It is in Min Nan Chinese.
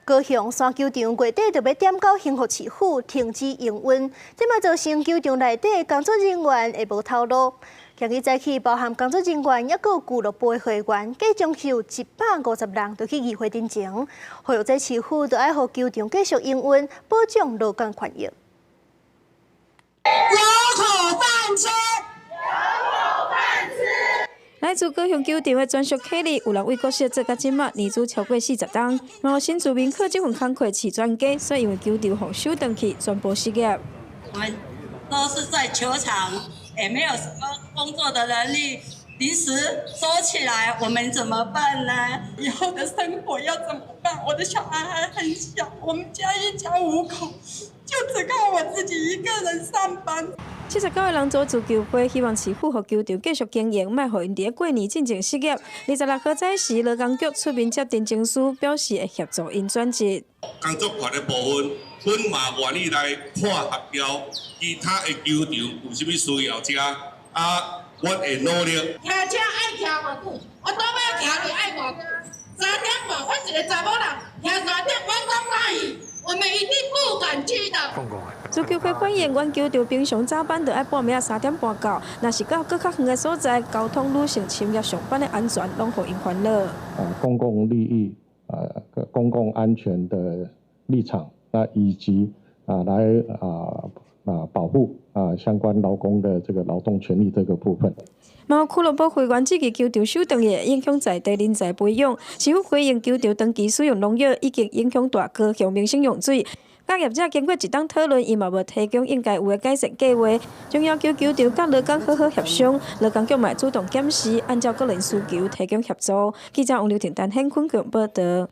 高雄山球場月底就欲點到興福市府停止營運，這嘛造成球場內底工作人員會無頭路。今日早起，包含工作人員，抑閣有俱樂部的會員，計總數150人，就去議會陳情，呼籲這市府著愛予球場繼續營運，保障勞工權益。有口飯吃，有口飯吃。來自高雄球場的專屬客里，有人為國小做到這馬，年資超過40冬。嘛有新住民靠這份工課飼全家，所以因為球場予收轉去，全部失業。我們都是在球場，也沒有什麼工作的能力，臨時收起來，我們怎麼辦呢？以後的生活要怎麼辦？我的小孩還很小，我們家一家五口，就只靠我自己一個人上班。79個人組自救會，希望市府予球場繼續經營，莫予𪜶佇咧過年進前失業。26號早時，勞工局出面接陳情書，表示會協助𪜶轉職。工作權的部分，阮嘛願意來看協調其他的球場有啥物需要遮，啊，阮會努力。騎車愛騎偌久？我倒尾騎你愛偌久？3點半，阮一個查某人騎3點，阮講哪去？我們一定不敢去的。自救會反映，阮球場平常早班就愛半暝仔3點半到，若是到閣較遠的所在，交通女性深夜上班的安全，攏予𪜶煩惱。啊，公共利益啊，公共安全的立場，那以及啊，來保護啊相關勞工的這個勞動權利這個部分。嘛有俱樂部會員質疑球場收轉去，影響在地人才培養。市府回應球場長期使用農藥，已經影響大高雄民生用水。佮業者經過一冬討論，伊嘛無提供應該有的改善計劃，將要求球場佮勞工好好協商，勞工局嘛主動檢視，按照個人需求提供協助。記者王劉婷、陳顯坤報導。